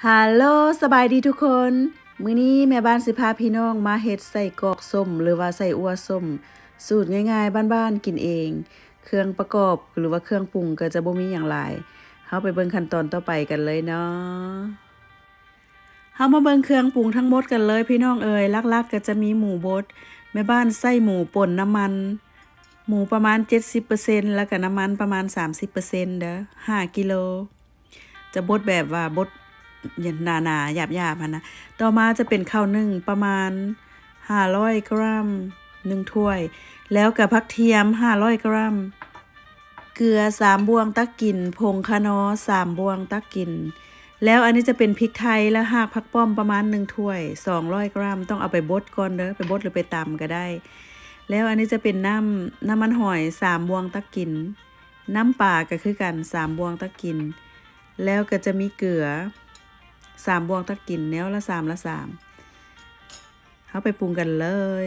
ຮາໂລ ສະບາຍດີທຸກຄົນ. ມື້ນີ້ແມ່ບ້ານຊິພາພີ່ນ້ອງມາເຮັດໄສ້ກອກສົ້ມ ຫຼືວ່າໄສ້ອົ່ວສົ້ມ ສູດງ່າຍໆ ບ້ານໆ ກິນເອງ. ເຄື່ອງປະກອບ ຫຼືວ່າເຄື່ອງປຸງກໍຈະບໍ່ມີຫຍັງຫຼາຍ. ເຮົາໄປເບິ່ງຂັ້ນຕອນຕໍ່ໄປກັນເລີຍເນາະ. ເຮົາມາເບິ່ງເຄື່ອງປຸງທັງໝົດກັນເລີຍພີ່ນ້ອງເອີຍ. ຫຼັກໆ ກໍຈະມີໝູບົດ, ແມ່ບ້ານໃຊ້ໝູປົນນ້ຳມັນ, ໝູປະມານເຈັດສິບເປີເຊັນ ແລ້ວກໍນ້ຳມັນປະມານສາມສິບເປີເຊັນເດີ້ ຫ້າກິໂລ. ຈະບົດແບບວ່າບົດໜາໆ ຫຍາບໆ ຫັ້ນນະ. ຕໍ່ມາຈະເປັນເຂົ້າໜຶ້ງປະມານຫ້າຮ້ອຍກຣາມ ໜຶ່ງຖ້ວຍ, ແລ້ວກໍຜັກທຽມຫ້າຮ້ອຍກຣາມ, ເກືອສາມບ່ວງຕັກກິນ, ຜົງຂະໜໍສາມບ່ວງຕັກກິນ, ແລ້ວອັນນີ້ຈະເປັນພິກໄທ ແລະ ຮາກຜັກປ້ອມປະມານໜຶ່ງຖ້ວຍ ສອງຮ້ອຍກຣາມ. ຕ້ອງເອົາໄປບົດກ່ອນເດີ້ ໄປບົດ ຫຼື ໄປຕຳກໍໄດ້. ແລ້ວອັນນີ້ຈະເປັນນ້ຳ ນ້ຳມັນຫອຍສາມບ່ວງຕັກກິນ. ນ້ຳປາກໍຄືກັນ ສາມບ່ວງຕັກກິນ, ແລ້ວກໍຈະມີເກືອສາມບ່ວງຕັກກິນ ແນວລະສາມລະສາມ. ເຮົາໄປປຸງກັນເລີຍ.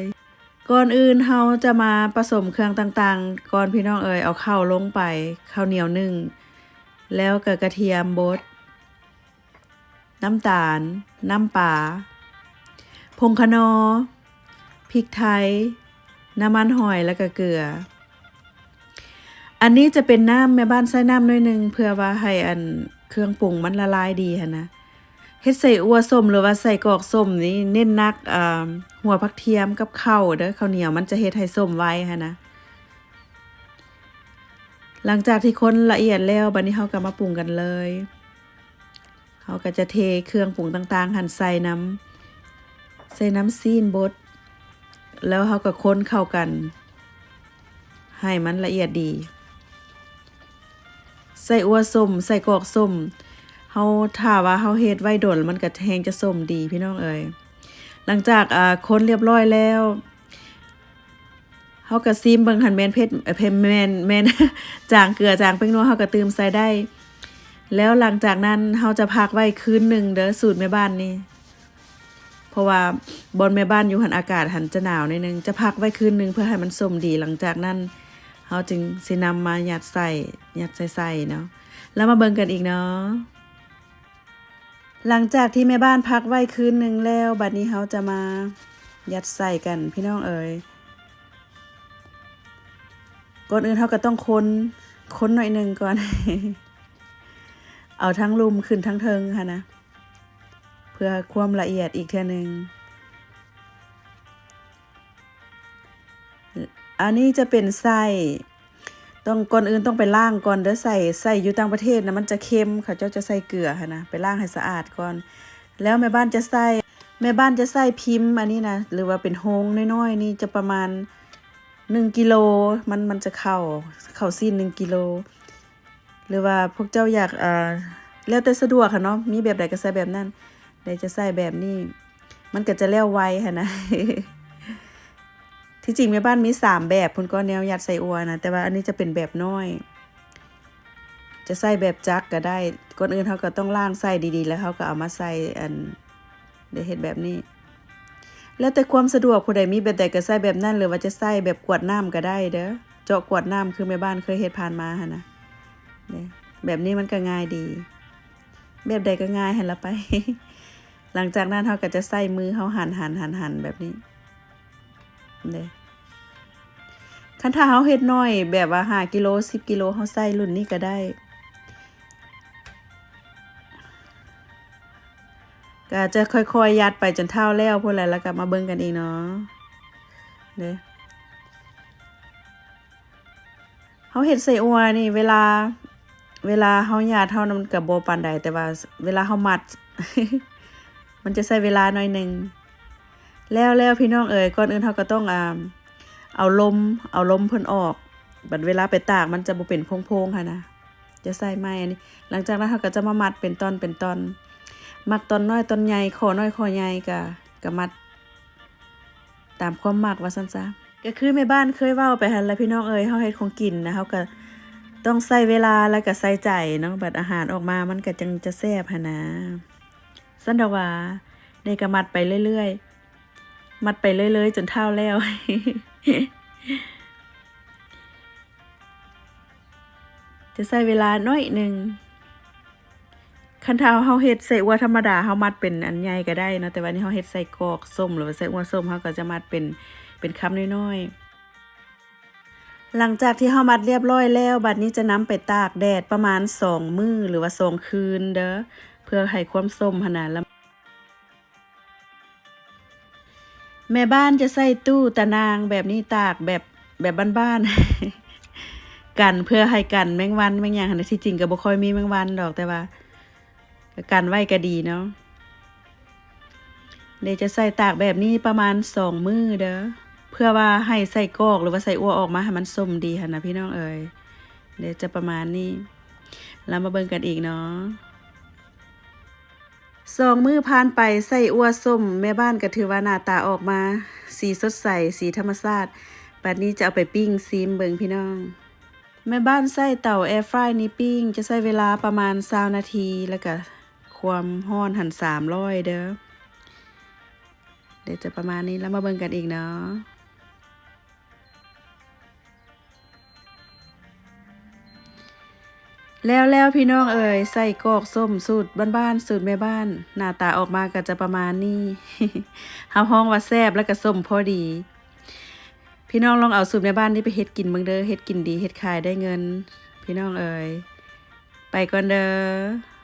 ກ່ອນອື່ນເຮົາຈະມາປະສົມເຄື່ອງຕ່າງໆ ກ່ອນພີ່ນ້ອງເອີຍ. ເອົາເຂົ້າລົງໄປ ເຂົ້າໜຽວໜຶ້ງ ແລ້ວກໍກະທຽມບົດ. ນ້ຳຕານ, ນ້ຳປາ, ຜົງຂະໜໍ, ພິກໄທ, ນ້ຳມັນຫອຍ ແລ້ວກະເກືອ. ອັນນີ້ຈະເປັນນ້ຳ, ແມ່ບ້ານໃສ່ນ້ຳໜ້ອຍໜຶ່ງ ເພື່ອວ່າໃຫ້ອັນເຄື່ອງປຸງມັນລະລາຍດີຫັ້ນນະ. ເຮັດໄສ້ອົ່ວສົ້ມ ຫຼືວ່າໄສ້ກອກສົ້ມນີ້ ເນັ້ນໜັກ ເອີ່ມ ຫົວຜັກທຽມກັບເຂົ້າເດີ້ ເຂົ້າໜຽວ ມັນຈະເຮັດໃຫ້ສົ້ມໄວຫັ້ນນະ. ຫຼັງຈາກທີ່ຄົນລະອຽດແລ້ວ ບາດນີ້ເຮົາກໍມາປຸງກັນເລີຍ. ເຮົາກໍຈະເທເຄື່ອງປຸງຕ່າງໆຫັ້ນໃສ່ນ້ຳ ໃສ່ນ້ຳຊີ້ນບົດ ແລ້ວເຮົາກໍຄົນເຂົ້າກັນໃຫ້ມັນລະອຽດດີ. ໄສ້ອົ່ວສົ້ມ ໄສ້ກອກສົ້ມ ເຮົາ ຖ້າວ່າເຮົາເຮັດໄວ້ດົນ ມັນກໍແຮງຈະສົ້ມດີພີ່ນ້ອງເອີຍ. ຫຼັງຈາກ ອາ ຄົນລຽບຮ້ອຍແລ້ວ ເຮົາກໍຊີມເບິ່ງຫັ້ນ ແມ່ນເຜັດ ເອີ ແມ່ນ ແມ່ນ ແມ່ນຈາງເກືອ ຈາງແປ້ງນົວ ເຮົາກໍຕື່ມໃສ່ໄດ້. ແລ້ວຫຼັງຈາກນັ້ນເຮົາຈະພັກໄວ້ຄືນໜຶ່ງເດີ້ ສູດແມ່ບ້ານນີ້ ເພາະວ່າບ່ອນແມ່ບ້ານຢູ່ຫັ້ນ ອາກາດຫັ້ນຈະໜາວໜ້ອຍໜຶ່ງ ຈະພັກໄວ້ຄືນໜຶ່ງເພື່ອໃຫ້ມັນສົ້ມດີ. ຫຼັງຈາກນັ້ນເຮົາຈຶ່ງຊິນຳມາຍັດໃສ່ ຍັດໃສ່ໆເນາະ ແລ້ວມາເບິ່ງກັນອີກເນາະ. ຫຼັງຈາກທີ່ແມ່ບ້ານພັກໄວ້ຄືນໜຶ່ງແລ້ວ ບັດນີ້ເຮົາຈະມາຍັດໃສ່ກັນພີ່ນ້ອງເອີຍ. ກ່ອນອື່ນເຮົາກໍຕ້ອງຄົນ ຄົນໜ້ອຍໜຶ່ງກ່ອນ ເອົາທັງລຸ່ມຂຶ້ນທັງເທິງຫັ້ນນະ ເພື່ອຄວາມລະອຽດອີກເທື່ອໜຶ່ງ. ອັນນີ້ຈະເປັນໄສ້ ຕ້ອງ ກ່ອນອື່ນຕ້ອງໄປລ້າງກ່ອນເດີ້ ໄສ້ ໄສ້ຢູ່ຕ່າງປະເທດນະ ມັນຈະເຄັມ ເຂົາເຈົ້າຈະໃສ່ເກືອຫັ້ນນະ ໄປລ້າງໃຫ້ສະອາດກ່ອນ. ແລ້ວແມ່ບ້ານຈະໃສ່ ແມ່ບ້ານຈະໃສ່ພິມອັນນີ້ນະ ຫຼືວ່າເປັນໂຮງນ້ອຍໆນີ້ ຈະປະມານໜຶ່ງກິໂລ ມັນ ມັນຈະເຂົ້າ ເຂົ້າຊີ້ນໜຶ່ງກິໂລ. ຫຼືວ່າພວກເຈົ້າຢາກ ເອີ ແລ້ວແຕ່ສະດວກຫັ້ນເນາະ ມີແບບໃດກໍໃສ່ແບບນັ້ນ ໃດຈະໃສ່ແບບນີ້ ມັນກໍຈະແລ້ວໄວຫັ້ນນະ. ທີ່ຈິງແມ່ບ້ານມີສາມແບບພຸ້ນກໍ ແນວຍັດໄສ້ອົ່ວນະ ແຕ່ວ່າອັນນີ້ຈະເປັນແບບນ້ອຍ ຈະໃສ່ແບບຈັກກໍໄດ້. ກ່ອນອື່ນເຮົາກໍຕ້ອງລ້າງໄສ້ດີໆ ແລ້ວເຮົາກໍເອົາມາໃສ່ ອັນ ໄດ້ເຮັດແບບນີ້ ແລ້ວແຕ່ຄວາມສະດວກ ຜູ້ໃດມີແບບໃດກໍໃສ່ແບບນັ້ນ ຫຼືວ່າຈະໃສ່ແບບກວດນ້ຳກໍໄດ້ເດີ້ ເຈາະກວດນ້ຳຄືແມ່ບ້ານເຄີຍເຮັດຜ່ານມາຫັ້ນນະ. ເດ້ ແບບນີ້ມັນກໍງ່າຍດີ ແບບໃດກໍງ່າຍຫັ້ນລະໄປ. ຫຼັງຈາກນັ້ນເຮົາກໍຈະໃຊ້ມືເຮົາຫັນໆໆແບບນີ້. ເດ້ ຄັນຖ້າເຮົາເຮັດໜ້ອຍ ແບບວ່າຫ້າກິໂລ ສິບກິໂລ ເຮົາໃຊ້ລຸ້ນນີ້ກໍໄດ້ ກໍຈະຄ່ອຍໆຍັດໄປຈົນເທົ່າແລ້ວພຸ້ນແຫຼະ ແລ້ວກໍມາເບິ່ງກັນອີກເນາະ. ເດ້ ເຮົາເຮັດໄສ້ອົ່ວນີ້ ເວລາ ເວລາເຮົາຍັດ ເຮົານຳ ມັນກໍບໍ່ປານໃດ ແຕ່ວ່າເວລາເຮົາມັດ ມັນຈະໃຊ້ເວລາໜ້ອຍໜຶ່ງ. ແລ້ວ ແລ້ວພີ່ນ້ອງເອີຍ ກ່ອນອື່ນເຮົາກໍຕ້ອງ ອ່າ ເອົາລົມ ເອົາລົມເພິ່ນອອກ ບັດເວລາໄປຕາກມັນຈະບໍ່ເປັນໂພງໆຫັ້ນນະ ຈະໃສ່ໄມ້ອັນນີ້. ຫຼັງຈາກນັ້ນເຮົາກໍຈະມາມັດເປັນທ່ອນເປັນທ່ອນ ມັກທ່ອນນ້ອຍທ່ອນໃຫຍ່ ຂໍ້ນ້ອຍຂໍ້ໃຫຍ່ ກະ ກະມັດ ຕາມຄວາມມັກວ່າຊັ້ນຊະ. ກໍຄືແມ່ບ້ານເຄີຍເວົ້າໄປຫັ້ນລະພີ່ນ້ອງເອີຍ ເຮົາເຮັດຂອງກິນນະ ເຮົາກໍຕ້ອງໃຊ້ເວລາ ແລ້ວກໍໃສ່ໃຈເນາະ ບັດອາຫານອອກມາມັນກໍຈັ່ງຈະແຊບຫັ້ນນະ. ຊັ້ນດອກຫວາ ເດ້ ກໍມັດໄປເລື້ອຍໆ ມັດໄປເລື້ອຍໆຈົນເທົ່າແລ້ວ. ຈະໃຊ້ເວລາໜ້ອຍໜຶ່ງ. ຄັນຖ້າເຮົາເຮັດໄສ້ອົ່ວທຳມະດາ ເຮົາມັດເປັນອັນໃຫຍ່ກໍໄດ້ເນາະ, ແຕ່ວ່ານີ້ເຮົາເຮັດໄສ້ກອກສົ້ມ ຫຼືວ່າໄສ້ອົ່ວສົ້ມ ເຮົາກໍຈະມັດເປັນ ເປັນຄຳນ້ອຍໆ. ຫຼັງຈາກທີ່ເຮົາມັດລຽບຮ້ອຍແລ້ວ, ບັດນີ້ຈະນຳໄປຕາກແດດປະມານສອງມື້ ຫຼືວ່າສອງຄືນເດີ້ ເພື່ອໃຫ້ຄວາມສົ້ມຫັ້ນນະ ລະ ແມ່ບ້ານຈະໃຊ້ຕູ້ຕາໜ່າງແບບນີ້ຕາກແບບ ແບບບ້ານໆ ກັນ ເພື່ອໃຫ້ກັນແມງວັນແມງຫຍັງຫັ້ນນະ. ທີ່ຈິງກໍບໍ່ຄ່ອຍມີແມງວັນດອກ ແຕ່ວ່າກໍກັນໄວ້ກໍດີເນາະ. ເດ ຈະໃສ່ຕາກແບບນີ້ປະມານສອງມື້ເດີ້ ເພື່ອວ່າໃຫ້ໄສ້ກອກ ຫຼືວ່າໄສ້ອົ່ວອອກມາໃຫ້ມັນສົ້ມດີຫັ້ນນະພີ່ນ້ອງເອີຍ. ເດ ຈະປະມານນີ້ ລະມາເບິ່ງກັນອີກເນາະ. ສອງມື້ຜ່ານໄປ ໄສ້ອົ່ວສົ້ມ ແມ່ບ້ານກໍຖືວ່າໜ້າຕາອອກມາສີສົດໃສ ສີທຳມະຊາດ. ບັດນີ້ຈະເອົາໄປປີ້ງຊີມເບິ່ງພີ່ນ້ອງ. ແມ່ບ້ານໃຊ້ເຕົາແອຟຣາຍນີ້ປີ້ງ ຈະໃຊ້ເວລາປະມານຊາວນາທີ ແລ້ວກະຄວາມຮ້ອນຫັ້ນສາມຮ້ອຍເດີ້. ດຽວຈະປະມານນີ້ ລະມາເບິ່ງກັນອີກເນາະ. ແລ້ວໆ ພີ່ນ້ອງເອີຍ ໄສ້ກອກສົ້ມສູດບ້ານໆ ສູດແມ່ບ້ານ ໜ້າຕາອອກມາກໍຈະປະມານນີ້. ຮັບຮອງວ່າແຊບ ແລ້ວກໍສົ້ມພໍດີ. ພີ່ນ້ອງລອງເອົາສູດແມ່ບ້ານນີ້ໄປເຮັດກິນເບິ່ງເດີ້ ເຮັດກິນດີ ເຮັດຂາຍໄດ້ເງິນ ພີ່ນ້ອງເອີຍ. ໄປກ່ອນເດີ້.